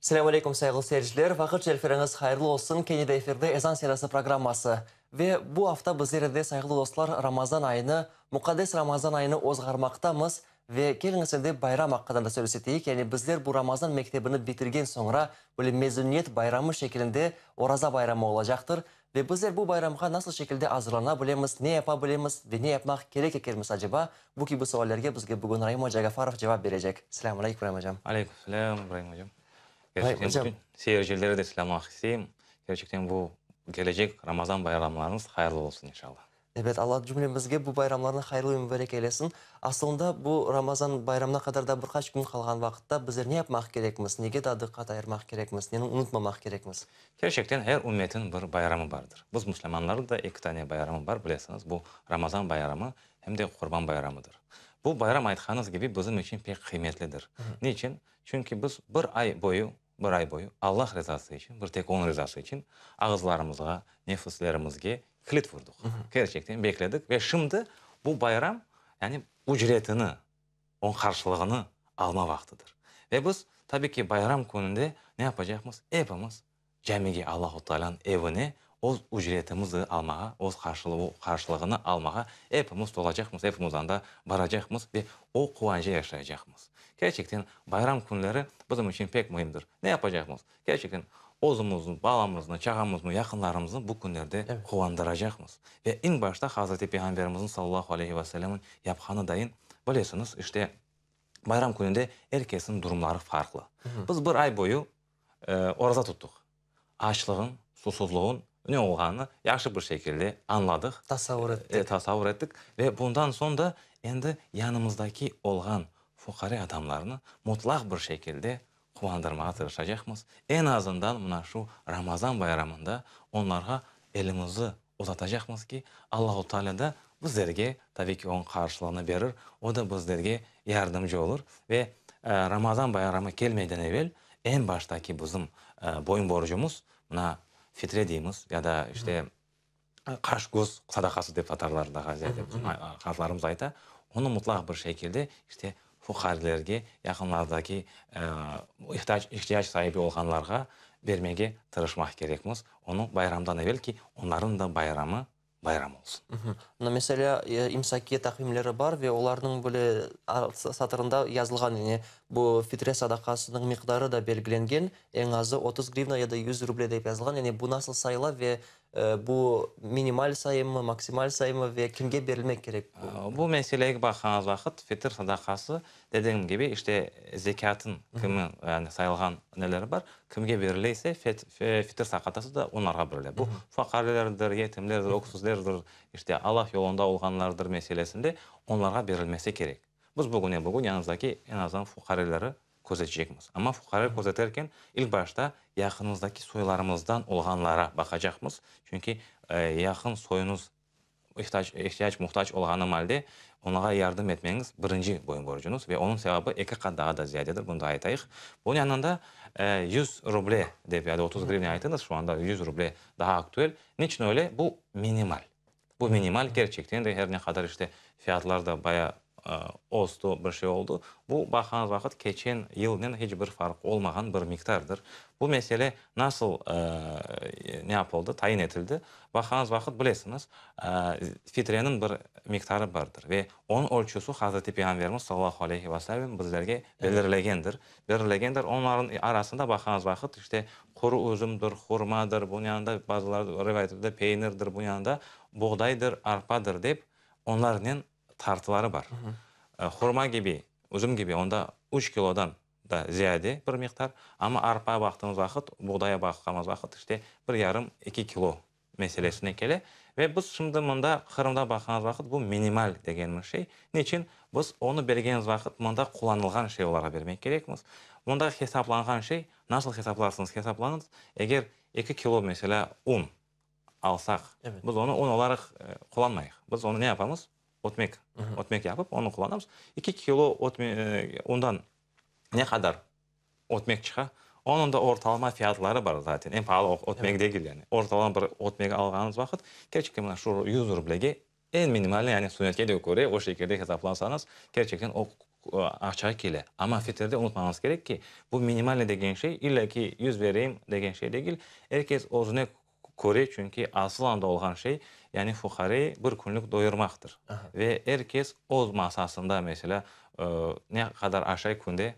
Selâm aleyküm, sayğılı seyirciler! Vaqıt şerifleriñiz hayırlı olsun! Kene de efirde Ezan sedası programması. Ve bu afta bizler evde, sayğılı dostlar, Ramazan ayını, muqaddes Ramazan ayını ozğarmaqtamız. Ve keliñiz endi bayram aqqında da söz eteyik. Yani bizler bu Ramazan mektebini bitirgen soñra, böyle mezuniyet bayramı şekilinde Oraza bayramı olacaqtır. Ve bizler bu bayramğa nasıl şekilde azırlana bilemiz, ne yapa bilemiz ve ne yapmaq kerek ekenmiz aceba? Bu kibi suallerge bizge bugün Raim oca Gafarov cevap berecek. Selâm aleyküm, Raim ocam. Aleyküm selâm, İbraim ocam. Gerçekten bütün seyircileri de selâmlamaq isteyim. Gerçekten bu kelecek Ramazan bayramlarıñız hayırlı olsun, inşallah. Ebet, Alla cümlemizge bu bayramlarnı hayırlı ve mübarek eylesin. Asılında, bu Ramazan bayramına qadar daa bir qaç kün qalğan vaqıtta bizler ne yapmaq kerekmiz, nege daa diqqat ayırmaq kerekmiz, neni unutmamaq kerekmiz? Kerçekten, er ümmetin bir bayramı bardır. Biz müslümanlarnıñ da eki tane bayramı bar, bilesiñiz, bu Ramazan bayramı hem de Qurban bayramıdır. Bu bayram, aytqanıñız kibi, bizim içün pek qıymetlidir. Niçün? Çünki biz bir ay boyu, bir ay boyu Allah rizası içün, bir tek Onıñ rizası içün ağızlarımızğa, nefislerimizge kilit vurdıq. Kerçekten bekledik ve şimdi bu bayram, yani ücretini, onıñ qarşılığını alma vaqtıdır. Ve biz, tabii ki, bayram kününde ne yapacaqmız? Epimiz Camige, Allahu Taalânıñ evine öz ücretimizi almağa, öz qarşılığını almağa epimiz tolacaqmız, epimiz anda baracaqmız ve o quvanca yaşayacaqmız. Kerçekten, bayram künleri bizim içün pek müimdir. Ne yapacaqmız? Kerçekten, özümizni, balamıznı, çağamıznı, yaqınlarımıznı bu künlerde quvandıracaqmız. Ve eñ başta Hazreti Peyğamberimizniñ sallallahu aleyhi ve sellemniñ yapqanı dayın, bilesiñiz, işte, bayram kününde er kesniñ durumları farqlı. Biz bir ay boyu Oraza tuttıq. Açlığın, susuzluğın ne olğanını yahşı bir şekilde añladıq. Tasavur ettik. Tasavur ettik ve bundan soñ da endi yanımızdaki olğan fuqare adamlarnı mutlaq bir şekilde quvandırmağa tırışacaqmız. Eñ azından mına şu Ramazan bayramında onlarğa elimizi uzatacaqmız ki, Allahu Teala da bizlerge, tabiy ki, onıñ qarşılığını berir, o da bizlerge yardımcı olur ve Ramazan bayramı kelmeden evel eñ baştaki bizim boyun borcumız, mına, fitre deymiz ya da, işte, qaş-köz sadaqası dep tatarlar daha ziyade bizim qartlarımız ayta, onı mutlaq bir şekilde, işte, fuqarelerge, yaqınlardaki ihtiyac saibi olğanlarğa bermege tırışmaq kerekmiz. Onı bayramdan evel ki, onlarnıñ da bayramı bayram olsun. Mına, meselâ, imsakiye taqvimleri bar ve olarnıñ böyle satırında yazılğan, yani bu fitre sadaqasınıñ miqdarı da belgilengen, eñ azı 30 grivna ya da 100 ruble dep yazılğan. Yani bu nasıl sayıla ve bu minimal sayımı, maksimal sayımı ve kimge berilmek kerek bu? Bu meselege baqqanımız vaqıt, fitir sadaqası, dedigim kibi, işte, zekâtın kimi, yani sayılğan neleri bar, kimge berile ise, fitir saqatası da onlarğa berile. Bu fuqarelerdir, yetimlerdir, öksüzlerdir, işte, Allah yolunda olğanlardır meselesinde onlarğa berilmesi kerek. Biz bugüne-bugün yanımızdaki eñ azından fuqareleri közetecekmiz. Amma fuqare közeterken, ilk başta yaqınımızdaki soylarımızdan olğanlara baqacaqmız. Çünki yaqın soyuñız ihtiyac, muhtac olğanı malde oña yardım etmeñiz birinci boyun borcuñız ve onıñ sevabı eki qat daa da ziyadedir, bunı da aytayıq. Bunıñ yanında yüz ruble dep ya da 30 grivna aytıñız, şu anda yüz ruble daa aktuel. Niçün öyle? Bu minimal. Bu minimal, kerçekten de, her ne qadar işte fiyatlar da baya östü, bir şey oldı, bu, baqğanıñız vaqıt, keçen yılnen hiç bir farq olmağan bir miqdardır. Bu mesele nasıl ne yapıldı, tayin etildi? Baqğanıñız vaqıt, bilesiñiz, fitreniñ bir miqdarı bardır ve onıñ ölçüsü Hazreti Peyğamberimiz sallallahu aleyhi ve sellem bizlerge belirlegendir. Belirlegendir. Onların arasında baqğanıñız vaqıt, işte, quru üzümdir, hurmadır, bunıñ yanında bazıları rivayet etildi, peynirdir, bunıñ yanında buğdaydır, arpadır dep, onlarnen tartıları bar. Hurma kibi, üzüm kibi onda üç kilodan da ziyade bir miqdar, amma arpaya baqtığımız vaqıt, buğdaya baqqanımız vaqıt, işte, bir yarım, eki kilo meselesine kele. Ve biz şimdi mında Qırımda baqqanımız vaqıt bu minimal degenimiz şey. Niçün? Biz onı bergenimiz vaqıt mında qullanılğan şey olarğa bermek kerekmiz. Mında hesaplanğan şey, nasıl hesaplarsıñız hesaplanıñız, eger eki kilo, meselâ, un alsaq, biz onı un olaraq qullanmayıq. Biz onı ne yapamız? Ötmek, ötmek yapıp onı qullanamız. Eki kilo undan ne qadar ötmek çıqa? Onıñ da ortalama fiyatları bar zaten, eñ paalı ötmek degil yani. Ortalama bir ötmek alğanıñız vaqıt, kerçekten mına şu 100 rublege eñ minimalnıy, yani sunnetke de köre o şekilde esaplansañız, kerçekten o aqça kele. Amma fitirde unutmañız kerek ki, bu minimalnıy degen şey, illa ki 100 bereyim degen şey degil, er kes özüne köre, çünki asıl anda olğan şey, yani fuqareyi bir künlük doyurmaqtır. Ve er kes öz masasında, meselâ, ne qadar aşay künde,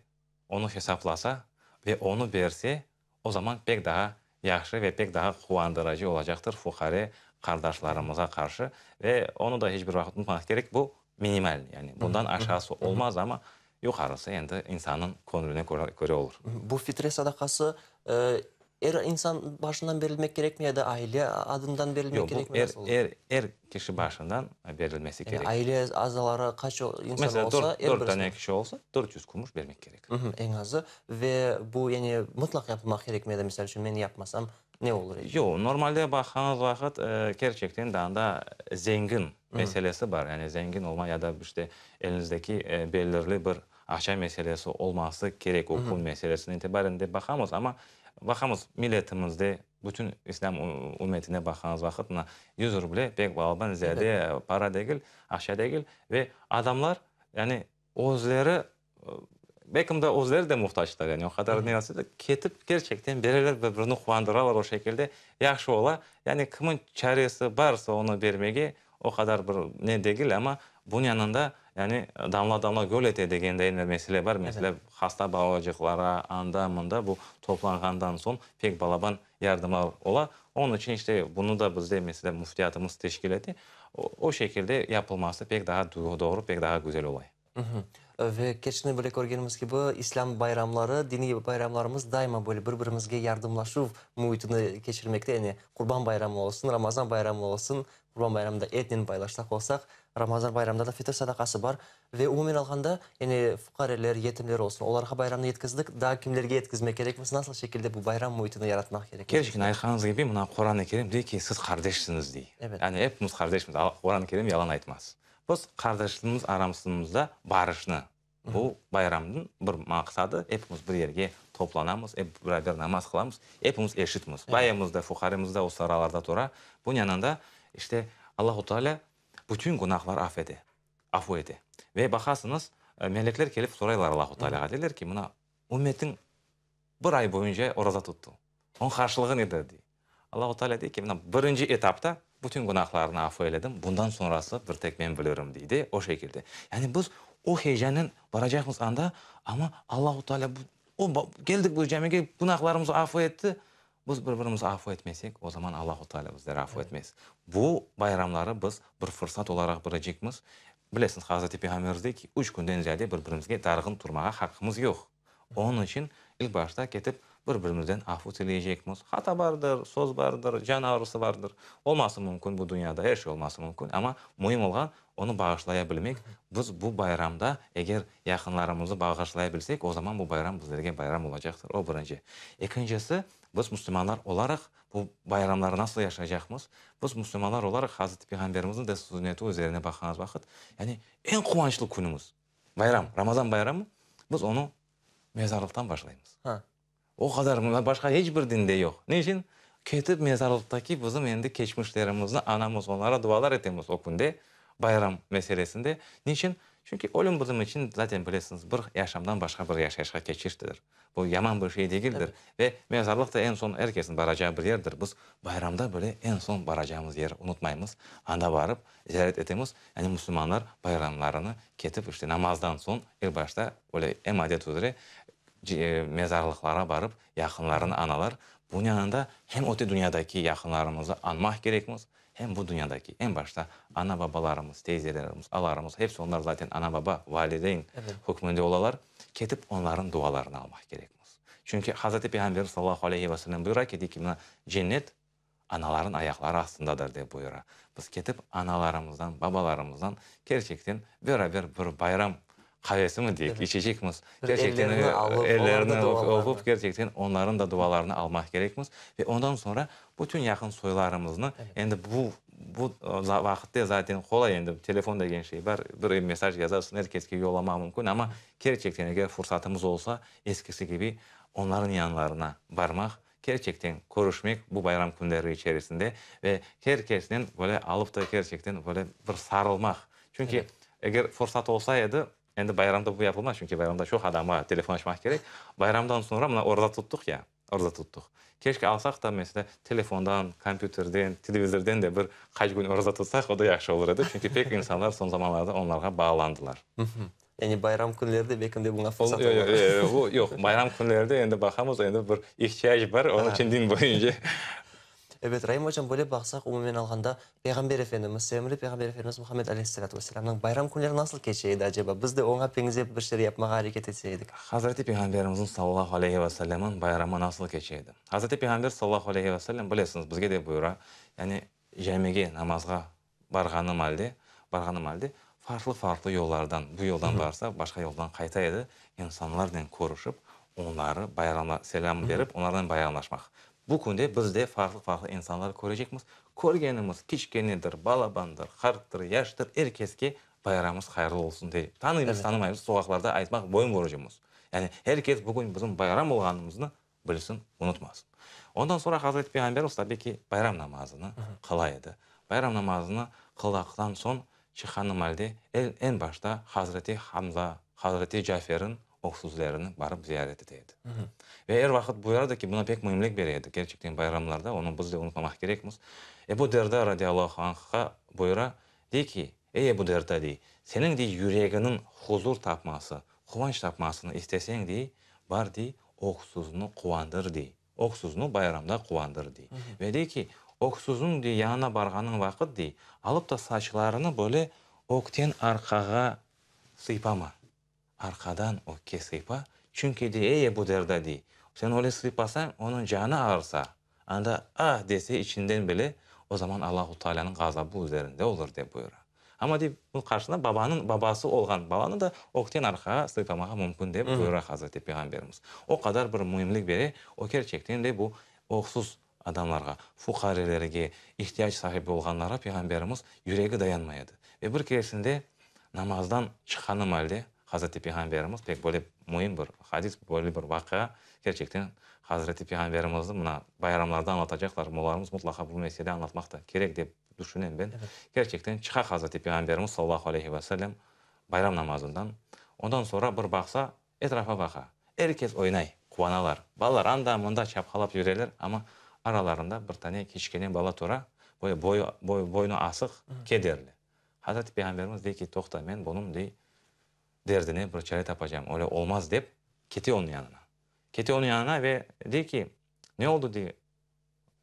onı hesaplasa ve onı berse, o zaman pek daha yahşı ve pek daha quvandırıcı olacaqtır fuqare qardaşlarımıza qarşı. Ve onı da hiç bir vaqıt unutmamaq kerek, bu minimal, yani bundan aşağısı olmaz, amma yuqarısı endi insannıñ köñlüne köre olur. Bu fitre sadaqası Er insan başından berilmek kerekmi ya da aile adından berilmek kerekmi? Yoq, bu er, er, er kişi başından berilmesi kerek. Yani aile azaları qaç insan olsa, er birisine. Dört dane kişi olsa, 400 kümüş bermek kerek. Eñ azı. Ve bu, yani, mıtlaq yapılmaq kerekmi ya da, misal içün, men yapmasam, ne olur? Yoq, normalde baqqanıñız vaqıt, kerçekten de anda zengin meselesi bar. Yani zengin olma ya da, işte, elinizdeki belirli bir Aqça meselesi olması kerek, o pul meselesine itibaren dep baqamız, amma baqamız milletimizde, bütün islâm ümmetine baqqanımız vaqıt, mına, yüz ruble pek balaban ziyade para degil, aqça degil ve adamlar, yani, özleri, belkim de özleri de muhtaclar, yani, o qadar ne olsa da, ketip kerçekten bereler, bir-birini quvandıralar o şekilde, yahşı ola. Yani, kimniñ çaresi barsa onı bermege, O qadar bir ne degil, amma bunıñ yanında, yani, damla-damla göl ete degen de bir mesele bar. Meselâ, hasta balacıqlara anda, mında bu toplanğandan soñ pek balaban yardımlar ola. Onıñ içün, işte, bunı da bizde, meselâ, müftiyatımız teşkil ete. O şekilde yapılması pek daa doğru, pek daa güzel olay. Ve keçni bile körgenimiz kibi, islâm bayramları, diniy bayramlarımız daima böyle bir-birimizge yardımlaşuv müitini keçirmekte. Yani Qurban bayramı olsun, Ramazan bayramı olsun, Qurban bayramında etnen paylaşsaq olsaq, Ramazan bayramında da fitir sadaqası bar. Ve umumen alğanda, yani fuqareler, yetimler olsun, olarğa bayramnı yetkizdik, daa kimlerge yetkizmek kerekmiz, nasıl şekilde bu bayram müitini yaratmaq kerekmiz? Kerçekten, aytqanıñız kibi, mına Quran-ı Kerim dey ki, siz qardeşsiñiz, dey. Yani epimiz qardeşmiz, Quran-ı Kerim yalan aytmaz. Biz qardaşlığımız aramsımızda barışnı, bu bayramnıñ bir maqsadı, epimiz bir yerge toplanamız, ep beraber namaz qılamız, epimiz eşitmiz. Bayımız da, fuqaremiz de o sıralarda tura. Bunıñ yanında, işte, Allahu Teala bütün günahlar af ete, afu ete. Ve baqasıñız, melekler kelip soraylar Allahu Tealağa, deyler ki, mına, ümmetiñ bir ay boyunca oraza tuttı, onıñ qarşılığı nedir, dey. Allahu Teala dey ki, mına, birinci etapta bütün günahlarını afu eyledim, bundan sonrası bir tek men bilirim, dey, de, o şekilde. Yani biz o heyecannen baracaqmız anda, amma Allahu Teala bu, o, keldik biz camige, günahlarımızı afu etti, biz bir-birimizni afu etmesek, o zaman Allahu Teala bizleri afu etmez. Bu bayramları biz bir fırsat olaraq bilecekmiz. Bilesiñiz, Hazreti Peyğamberimiz dey ki, üç künden ziyade bir-birimizge darğın turmağa haqqımız yoq. Onıñ içün ilk başta ketip bir-birimizden afu tileycekmiz. Hata bardır, söz bardır, can ağrısı bardır. Olması mümkün bu dünyada, er şey olması mümkün, amma müim olğan, onı bağışlaya bilmek. Biz bu bayramda eger yaqınlarımıznı bağışlaya bilsek, o zaman bu bayram bizlerge bayram olacaqtır. O birinci. Ekincisi, biz müslümanlar olaraq bu bayramları nasıl yaşaycaqmız? Biz müslümanlar olaraq Hazreti Peyğamberimizniñ de sünneti üzerine baqqanımız vaqıt, yani eñ quvançlı künümiz, Bayram, Ramazan bayramı, biz onı mezarlıqtan başlaymız. O qadar, başqa hiç bir dinde yoq. Ne içün? Ketip mezarlıqtaki bizim endi keçmişlerimizni añamız, onlara dualar etemiz o künde, bayram meselesinde. Niçün? Çünki ölüm bizim içün, zaten bilesiñiz, bir yaşamdan başqa bir yaşayışqa keçiştir. Bu yaman bir şey degildir. Ve mezarlıq da eñ soñ er kesniñ baracağı bir yerdir. Biz bayramda bile eñ soñ baracağımız yer unutmaymız. Anda barıp, ziyaret etemiz. Yani musulmanlar bayramlarını ketip, işte, namazdan soñ ilk başta öyle em adet üzre mezarlıqlara barıp, yaqınlarını analar. Bunıñ yanında hem öte dünyadaki yaqınlarımızı añmaq kerekmiz, Hem bu dünyadaki, eñ başta ana-babalarımız, teyzelerimiz, alarımız, hepsi onlar zaten ana-baba, valideyn hükmünde olalar, ketip onların dualarını almaq kerekmiz. Çünki Hazreti Peyğamberimiz sallallahu aleyhi ve sellem buyura ki, dey ki, mına, cennet anaların ayaqları astındadır, dep buyura. Biz ketip analarımızdan, babalarımızdan kerçekten beraber bir bayram qavesimi deyik, içecekmiz. Kerçekten ellerini alıp, ellerini öpüp, kerçekten onların da dualarını almaq kerekmiz. Ve ondan soñra bütün yaqın soylarımıznı, endi bu bu vaqıtte zaten qolay endi, telefon degen şey bar, bir mesaj yazasıñ, er keske yollamaq mümkün, amma kerçekten eger fursatımız olsa, eskisi kibi. Onlarnıñ yanlarına barmaq, kerçekten körüşmek bu bayram künleri içerisinde ve her kesnen böyle alıp da kerçekten böyle bir sarılmaq. Çünki eger fursat olsa edi, endi bayramda bu yapılmaz, çünki bayramda çoq adamğa telefon açmaq kerek. Bayramdan soñra mına oraza tuttıq ya, oraza tuttıq. Keşke alsaq da, meselâ, telefondan, kompyuterden, televizorden de bir qaç kün oraza tutsaq, o da yahşı olur edi, çünki pek insanlar soñ zamanlarda onlarğa bağlandılar. Yani bayram künleri de belki de buña fırsat olur. Yoq, bayram künleri de endi baqamız, endi bir ihtiyac bar, onıñ içün din boyunca. Ebet, Raim ocam, böyle baqsaq, umumen alğanda, Peyğamber Efendimiz, sevimli Peyğamber Efendimiz Muhammed aleyhissalâtu vesselâmnıñ bayram künleri nasıl keçe edi, aceba? Biz de oña beñzep bir şeyler yapmağa areket etse edik. Hazreti Peyğamberimizniñ sallallahu aleyhi ve sellemniñ bayramı nasıl keçe edi? Hazreti Peyğamber sallallahu aleyhi ve sellem, bilesiñiz, bizge de buyura, yani camige namazğa Barğanım alde, barğanım alde, farqlı-farqlı yollardan, bu yoldan barsa, başqa yoldan qayta edi, insanlarnen körüşip, onları bayramla, selâm berip, onlarnen bayramlaşmaq. Bu künde biz de farqlı-farqlı insanlar körecekmiz. Körgenimiz, kiçkenedir, balabandır, qarttır, yaştır, er keske bayramımız hayırlı olsun dey. Tanıymız, tanımaymız, soqaqlarda aytmaq boyun borcumız. Yani er kes bugün bizim bayram olğanımıznı Bilsin, unutmasın. Ondan soñra Hazreti Peyğamberimiz, tabiy ki, bayram namazını qıla edi. Bayram namazını qıldaqtan soñ çıqqanı malde el eñ başta Hazreti Hamza, Hazreti Caferin öksüzlerini barıp ziyaret ete edi. Ve er vaqıt buyurardı ki, buna pek müimlik bere edi, kerçekten bayramlarda, onı biz de unutmamaq kerekmiz. Ebu Derda radiyallahu anhqa buyura, dey ki, Ey Ebu Derda, dey, seniñ, dey, yüreginiñ huzur tapması, quvanç tapmasını isteseñ, dey, bar, dey, öksüzni quvandır, dey. Öksüzni bayramda quvandır, dey. Ve dey ki, öksüzniñ, dey, yanına barğanıñ vaqıt, dey, alıp da saçlarını böyle ögten arqağa sıypama. Arqadan ögge sıypa, çünki, dey, ey Ebu Derda, dey, sen öyle sıypasañ, onıñ canı ağırsa, anda ah dese içinden bile, o zaman Allahu Taalânıñ ğazabı üzerinde olur, dep buyura. Amma, dey, bunıñ qarşısında babanıñ babası olğan balanı da ögten arqağa sıypamağa mümkün, dep buyura Hazreti Peyğamberimiz. O qadar bir müimlik bere, o kerçekten de bu öksüz adamlarğa, fuqarelerge, ihtiyac sahibi olğanlara Peyğamberimiz yüregi dayanmay edi. Ve bir keresinde namazdan çıqqanı malde Hazreti Peyğamberimiz, pek böyle müim bir hadis, böyle bir vaqia, kerçekten Hazreti Peyğamberimizni mına bayramlarda añlatacaqlar, mollalarımız mutlaqa bu mesele añlatmaq da kerek dep düşünem ben. Kerçekten çıqa Hazreti Peyğamberimiz sallallahu aleyhi ve sellem bayram namazından, ondan soñra bir baqsa, Etrafa baqa. Er kes oynay, quvanalar. Balalar anda, mında çapqalap yüreler, amma aralarında bir tane kiçkene bala tura, böyle boyu, boyu, boynu asıq, kederli. Hazreti Peyğamberimiz dey ki, Toqta, men bunıñ, dey, derdine bir çare tapacam, öyle olmaz, dep, kete onıñ yanına. Kete onıñ yanına ve dey ki, Ne oldı, dey,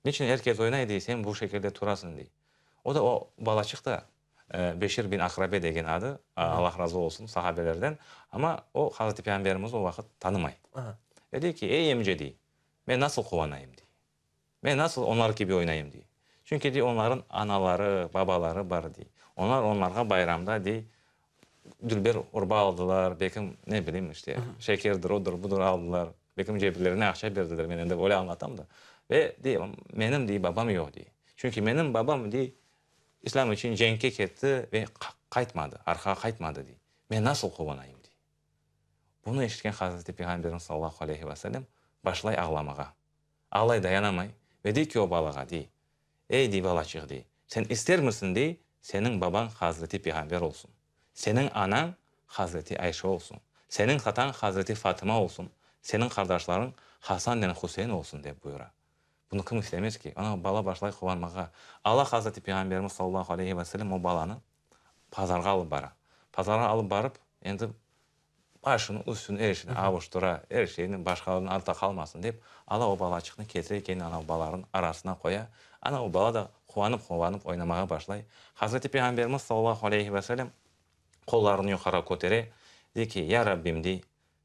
Niçün er kes oynay, dey, sen bu şekilde turasıñ, dey. O da, o balaçıq da, Beşir bin Aqrabe degen adı, Allah razı olsun, sahabelerden, amma o Hazreti Peyğamberimizni o vaqıt tanımay. Ve dey ki, ey emce, dey, men nasıl quvanayım, dey. Men nasıl onlar kibi oynayım, dey. Çünki, dey, onların anaları, babaları bar, dey. Onlar onlarğa bayramda, dey, dülber urba aldılar, belkim, ne bileyim, işte, şekerdir, odur, budur aldılar, belkim ceblerine aqça berdiler, men endi öyle añlatam da. Ve, dey, menim, dey, babam yoq, dey. Çünki menim babam, dey, İslâm içün cenkke ketti ve qaytmadı, arqağa qaytmadı, dey. Men nasıl quvanayım, dey. Bunı eşitken Hazreti Peyğamberimiz sallallahu aleyhi ve sellem başlay ağlamağa. Ağlay dayanamay ve dey ki o balağa, dey, Ey, dey, balaçıq, dey, sen istermisiñ, dey, seniñ babañ Hazreti Peyğamber olsun, seniñ anañ Hazreti Ayşe olsun, seniñ tatañ Hazreti Fatıma olsun, seniñ qardaşlarıñ Hasannen Huseyn olsun, dep buyura. Bunı kim istemez ki? Ana, bala başlay quvanmağa. Alla Hazreti Peyğamberimiz sallallahu aleyhi ve sellem o balanı pazarğa alıp bara. Pazarğa alıp barıp, endi başını, üstüni, er şeyni avuştıra, er şeyni başqalardan artta qalmasın dep, ala o balaçıqnı ketire, kene ana o balalarnıñ arasına qoya. Ana o bala da quvanıp-quvanıp oynamağa başlay. Hazreti Peyğamberimiz sallallahu aleyhi ve sellem qollarını yuqarı kötere, dey ki, Ya Rabbim, dey,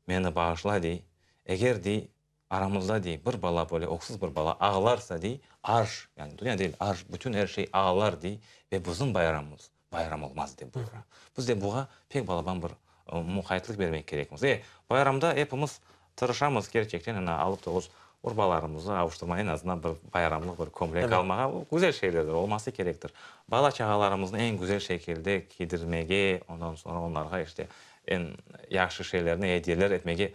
meni bağışla, dey, eger, dey, Aramızda, dey, bir bala böyle öksüz bir bala ağlarsa, dey, arş, yani dünya değil, arş, bütün er şey ağlar, dey, ve bizim bayramımız bayram olmaz, dep buyura. Biz de buğa pek balaban bir muqaytlık bermek kerekmiz. E, bayramda epimiz tırışamız kerçekten, ana, alıp da öz urbalarımıznı avuştırmağa, eñ azından bir bayramlıq bir kömlek almağa, bu güzel şeylerdir, olması kerektir. Bala-çağalarımıznı eñ güzel şekilde kiydirmege, ondan soñra onlarğa işte eñ yahşı şeylerni ediyeler etmege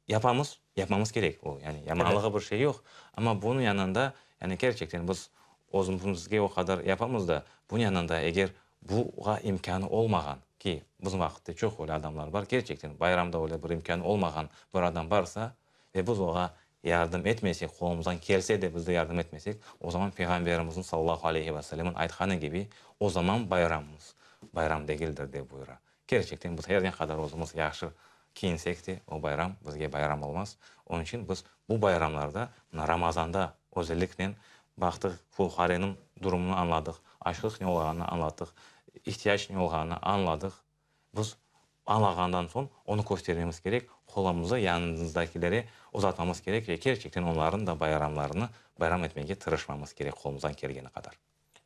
Yapamız, Yapmamız kerek o, yani yamanlığı bir şey yoq, amma bunıñ yanında, yani kerçekten biz özümizge o qadar yapamız da, bunıñ yanında eger buğa imkânı olmağan, ki bizim vaqıtta çoq öyle adamlar bar, kerçekten bayramda öyle bir imkânı olmağan bir adam barsa ve biz oğa yardım etmesek, qolumızdan kelse de biz de yardım etmesek, o zaman Peyğamberimizniñ sallallahu aleyhi ve sellemniñ aytqanı kibi, o zaman bayramımız bayram degildir, dep buyura. Kerçekten biz her ne qadar özümiz yahşı kiyinsek de, o bayram bizge bayram olmaz. Onıñ içün biz bu bayramlarda, mına Ramazanda özelliknen baqtıq, fuqareniñ durumını añladıq, açlıq ne olğanını añlattıq, ihtiyac ne olğanını añladıq. Biz añlağandan soñ onı köstermemiz kerek, qolumızı yanımızdakilere uzatmamız kerek ve kerçekten onlarnıñ da bayramlarını bayram etmege tırışmamız kerek qolumızdan kelgeni qadar.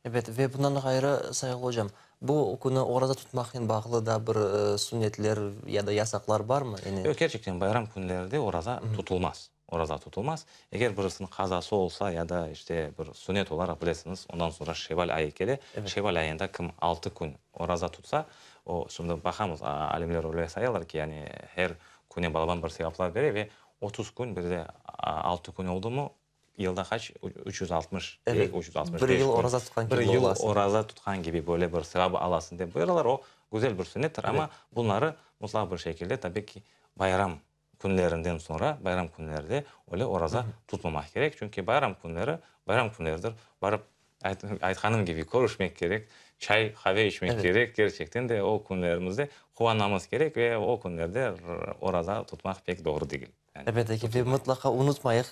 Ebet, ve bundan ğayrı, sayğılı ocam, bu künü oraza tutmaqnen bağlı da bir sünnetler ya da yasaqlar barmı? Yani. Yoq, kerçekten bayram künlerinde oraza tutulmaz. Oraza tutulmaz. Eger birisiniñ qazası olsa ya da işte bir sünnet olaraq bilesiñiz, ondan soñra şevval ayı kele. Şevval ayında kim altı kün oraza tutsa, o, şimdi baqamız, alimler öyle sayalar ki, yani her küne balaban bir sevaplar bere ve 30 kün, bir de altı kün oldumı, Yılda qaç? 360, deyik, 365 Bir yıl oraza tutqan kibi Bir yıl olasıñ. oraza tutqan kibi böyle bir sevabı alasıñ dep buyuralar. O, güzel bir sünnettir, amma bunları mutlaq bir şekilde, tabi ki, bayram künlerinden soñra, bayram künleride öyle oraza tutmamaq kerek. Çünki bayram künleri, bayram künleridir. Barıp, aytqanım kibi, körüşmek kerek, çay, qave içmek kerek. Kerçekten de o künlerimizde quvanmamız kerek ve o künlerde oraza tutmaq pek doğru degil. Elbette ki, ve mıtlaqa unutmayıq,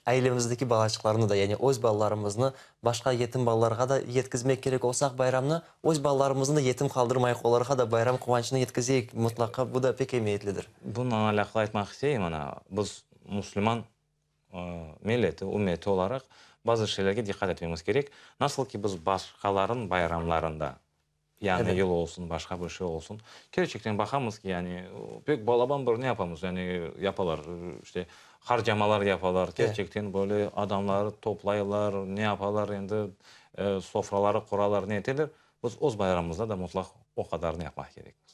ailemizdeki balaçıqlarnı da, yani öz balalarımıznı başqa yetim balalarğa da yetkizmek kerek olsaq bayramnı, öz balalarımıznı da yetim qaldırmayıq, olarğa da bayram quvançını yetkizeyik mıtlaqa, bu da pek emiyetlidir. Bununla alâqalı aytmaq isteyim, ana, biz musulman milleti, ümmeti olaraq bazı şeylerge diqqat etmemiz kerek. Nasıl ki biz başqalarnıñ bayramlarında Yañı yıl olsun, başqa bir şey olsun. Kerçekten baqamız ki, yani pek balaban bir ne yapamız, yani yapalar, işte harcamalar yapalar, kerçekten böyle adamları toplaylar, ne yapalar endi, sofraları quralar, ne eteler. Biz öz bayramımızda da mutlaq o qadarını yapmaq kerekmiz.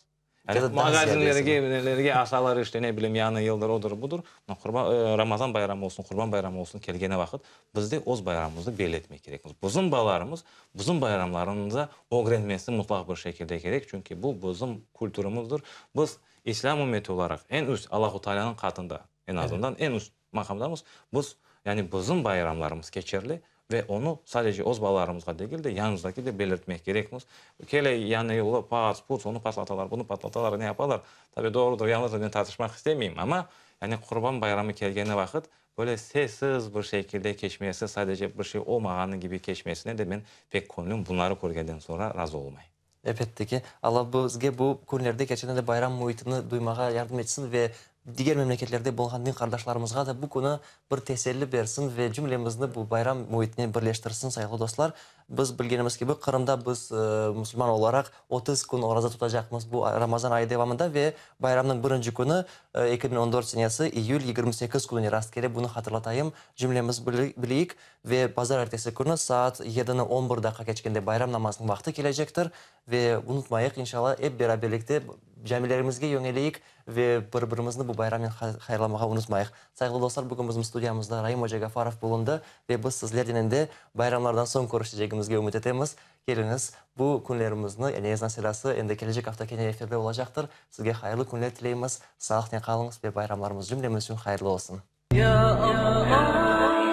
Yani magazinlerge, nelerge asalar, işte ne bileyim, Yañı yıldır, odır, budır. Qurban, Ramazan bayramı olsun, Qurban bayramı olsun kelgeni vaqıt biz de öz bayramımıznı belli etmek kerekmiz. Bizim balalarımız bizim bayramlarımıza ögrenmesi mutlaq bir şekilde kerek, çünki bu bizim kültürümizdir. Biz İslâm ümmeti olaraq eñ üst Allahu Taalânıñ qatında, eñ azından eñ üst maqamdamız. Biz, yani bizim bayramlarımız keçerli ve onı sadece öz balalarımızğa degil de, yanımızdaki de belirtmek kerekmiz. Kele Yañı yılda pats, puts, onı patlatalar, bunı patlatalar, ne yapalar? Tabi doğrudır, yañlıştır, men tartışmaq istemeyim, amma yani Qurban bayramı kelgeni vaqıt Böyle sessiz bir şekilde keçmesi, sadece bir şey olmağanı kibi keçmesine de men pek könlüm bunları körgenden soñra razı olmay. Elbette ki, Alla bizge bu künlerde kerçekten de bayram müitini duymağa yardım etsin ve diger memleketlerde bulunğan din qardaşlarımızğa da bu künü bir teselli bersin ve cümlemizni bu bayram müitine birleştirsin, sayğılı dostlar. Biz bilgenimiz kibi, Qırımda biz musulman olaraq 30 kün oraza tutacaqmız bu Ramazan ayı devamında ve bayramnıñ birinci künü, 2014 senesi, iyül 28 kününe rast kele, bunı hatırlatayım, cümlemiz bileyik, ve bazarertesi künü saat yedini on bir daqqa keçkende bayram namazınıñ vaqtı kelecektir. Ve unutmayıq, inşalla, ep beraberlikte camilerimizge yöñeleyik ve bir-birimizni bu bayramnen hayırlamağa unutmayıq. Sayğılı dostlar, bugün bizim studiyamızda Raim oca Gafarov bulundı ve biz sizlernen endi bayramlardan soñ körüşecegimizge ümüt etemiz. Keliñiz, bu künlerimizni, yani Ezan sedası endi kelecek afta kene efirde olacaqtır. Sizge hayırlı künler tileymiz, sağlıqnen qalıñız ve bayramlarımız cümlemiz içün hayırlı olsun. Ya Allah.